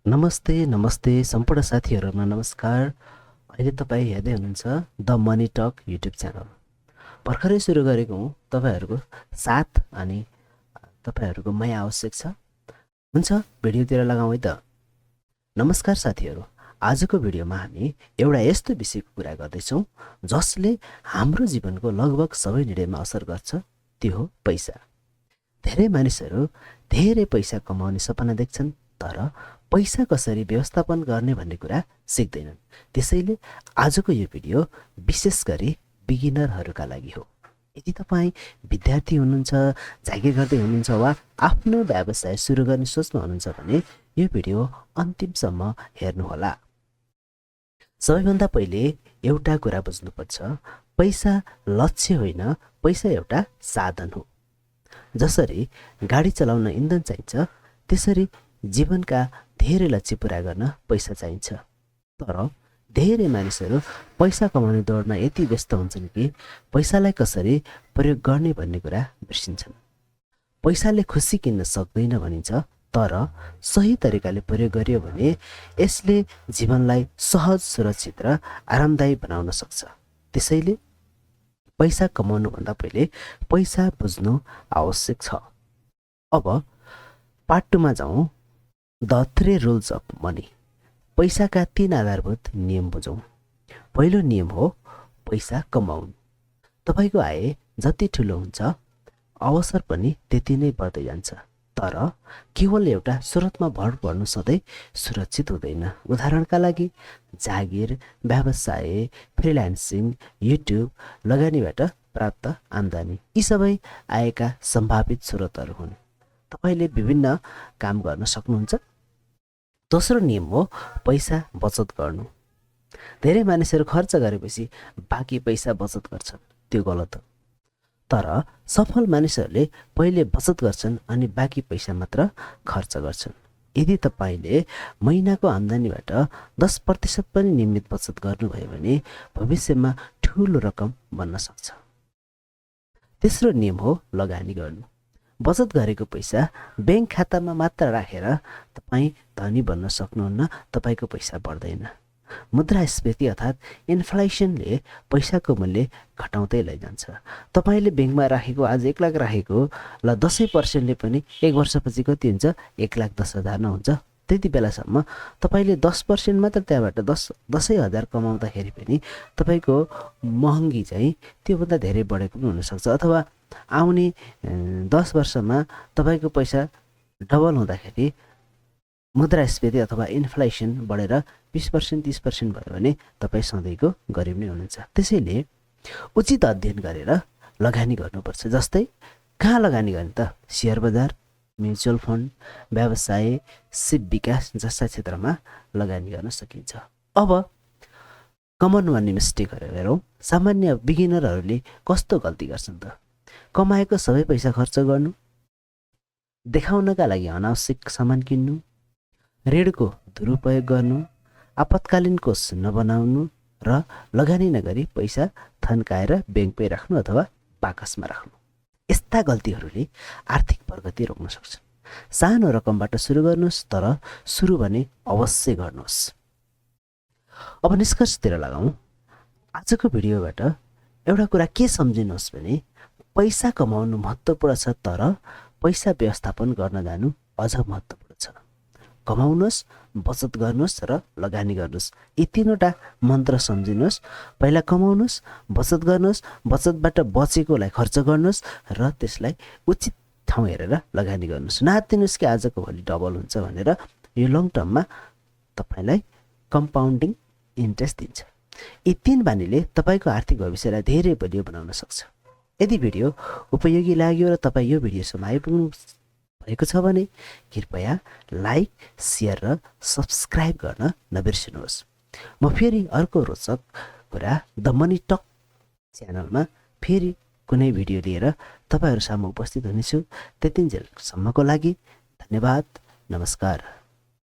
नमस्ते नमस्ते सम्पूर्ण साथीहरुमा नमस्कार। अहिले तपाई हेर्दै हुनुहुन्छ the Money Talk YouTube channel. भर्खरै सुरु गरेको हुँ। तपाईहरुको साथ अनि तपाईहरुको माया आवश्यक छ। हुन्छ भिडियोतिर लगाउँ है त। नमस्कार साथीहरु, आजको भिडियोमा हामी एउटा यस्तो विषयको कुरा गर्दैछौँ जसले हाम्रो जीवनको लगभग सबै निर्णयमा असर गर्छ। त्यो हो पैसा। धेरै मानिसहरू धेरै पैसा कमाउने सपना देख्छन्, तर पैसा कसरी व्यवस्थापन गर्ने भन्ने कुरा सिक्दैनन्। त्यसैले आजको यो भिडियो विशेष गरी बिगिनरहरूका लागि हो। यदि तपाईँ विद्यार्थी हुनुहुन्छ, जागिर गर्दै हुनुहुन्छ वा आफ्नो व्यवसाय सुरु गर्ने सोचमा हुनुहुन्छ भने यो भिडियो अन्तिमसम्म हेर्नुहोला। सबैभन्दा पहिले एउटा कुरा बुझ्नुपर्छ, पैसा लक्ष्य होइन, पैसा एउटा साधन हो। जसरी गाडी चलाउन इन्धन चाहिन्छ, त्यसरी जीवनका धेरै लक्ष्य पूरा गर्न पैसा चाहिन्छ। तर धेरै मानिसहरू पैसा कमाउने दौडमा यति व्यस्त हुन्छन् कि पैसालाई कसरी प्रयोग गर्ने भन्ने कुरा बिर्सिन्छन्। पैसाले खुसी किन्न सक्दैन भनिन्छ, तर सही तरिकाले प्रयोग गरियो भने यसले जीवनलाई सहज, सुरक्षित र आरामदायी बनाउन सक्छ। त्यसैले पैसा कमाउनुभन्दा पहिले पैसा बुझ्नु आवश्यक छ। अब पार्ट 2 मा जाउँ। The 3 rules of money. पैसाका 3 आधारभूत नियम बुझौँ। पहिलो नियम हो पैसा कमाउनु। तपाईको आय जति ठुलो हुन्छ, अवसर पनि त्यति नै बढ्दै जान्छ। तर केवल एउटा स्रोतमा भर पर्नु सधैँ सुरक्षित हुँदैन। उदाहरणका लागि जागिर, व्यवसाय, फ्रिल्यान्सिङ, युट्युब लगानीबाट प्राप्त आम्दानी, यी सबै आयका सम्भावित स्रोतहरू हुन्। तपाईले विभिन्न काम गर्न सक्नुहुन्छ। दोस्रो नियम हो पैसा बचत गर्नु। धेरै मानिसहरू खर्च गरेपछि बाँकी पैसा बचत गर्छन्, त्यो गलत हो। तर सफल मानिसहरूले पहिले बचत गर्छन् अनि बाँकी पैसा मात्र खर्च गर्छन्। यदि तपाईले महिनाको आम्दानीबाट 10% पनि नियमित बचत गर्नुभयो भने भविष्यमा ठूलो रकम बन्न सक्छ। तेस्रो नियम हो लगानी गर्नु। बचत गरेको पैसा बैंक खातामा मात्र राखेर तपाई धनी बन्न सक्नुहुन्न। तपाईको पैसा बढ्दैन। मुद्रास्फीति अर्थात् इन्फ्लेसनले पैसाको मूल्य घटाउँदै लैजान्छ। तपाईले बैंकमा राखेको आज 1 लाख राखेको ल 10% पनि 1 वर्षपछि कति हुन्छ? 1,10,000 न हुन्छ। त्यति बेलासम्म तपाईले 10% मात्र त्यहाँबाट 10,000 कमाउँदाखेरि पनि तपाईको महँगी चाहिँ त्योभन्दा धेरै बढेको पनि हुन सक्छ। अथवा आउने 10 वर्षमा तपाईको पैसा डबल हुँदाखेरि मुद्रास्फीति अथवा इन्फ्लेसन बढेर 20%, 30% भयो भने तपाई सधैँको गरिब नै हुनुहुन्छ। त्यसैले उचित अध्ययन गरेर लगानी गर्नुपर्छ। जस्तै कहाँ लगानी गर्ने त? शेयर बजार, म्युचुअल फन्ड, व्यवसाय, सिप विकास जस्ता क्षेत्रमा लगानी गर्न सकिन्छ। अब कमन वन मिस्टेकहरू हेरौँ। सामान्य बिगिनरहरूले कस्तो गल्ती गर्छन् त? कमाएको सबै पैसा खर्च गर्नु, देखाउनका लागि अनावश्यक सामान किन्नु, ऋणको दुरुपयोग गर्नु, आपतकालीन कोष नबनाउनु र लगानी नगरी पैसा थन्काएर बैंकमै राख्नु अथवा बाकसमा राख्नु। यस्ता गल्तीहरूले आर्थिक प्रगति रोक्न सक्छन्। सानो रकमबाट सुरु गर्नुहोस्, तर सुरु भने अवश्य गर्नुहोस्। अब निष्कर्षतिर लगाउँ। आजको भिडियोबाट एउटा कुरा के सम्झिनुहोस् भने पैसा कमाउनु महत्त्वपूर्ण छ, तर पैसा व्यवस्थापन गर्न जानु अझ महत्त्वपूर्ण छ। कमाउनुहोस्, बचत गर्नुहोस् र लगानी गर्नुहोस्। यी 3वटा मन्त्र सम्झिनुहोस्। पहिला कमाउनुहोस्, बचत गर्नुहोस्, बचतबाट बचेकोलाई खर्च गर्नुहोस् र त्यसलाई उचित ठाउँ हेरेर लगानी गर्नुहोस्। नआत्तिनुहोस् कि आजको भोलि डबल हुन्छ भनेर। यो लङ टर्ममा तपाईलाई कम्पाउन्डिङ इन्ट्रेस्ट दिन्छ। यी 3 बानीले तपाईको आर्थिक भविष्यलाई धेरै बलियो बनाउन सक्छ। यदि भिडियो उपयोगी लाग्यो र तपाईँ यो भिडियोसम्म आइपुग्नु भएको छ भने कृपया लाइक, शेयर र सब्स्क्राइब गर्न नबिर्सिनुहोस्। म फेरि अर्को रोचक कुरा द मनी टक च्यानलमा फेरि कुनै भिडियो लिएर तपाईहरु सामु उपस्थित हुनेछु। त्यतिन्जेलसम्मको लागि धन्यवाद। नमस्कार।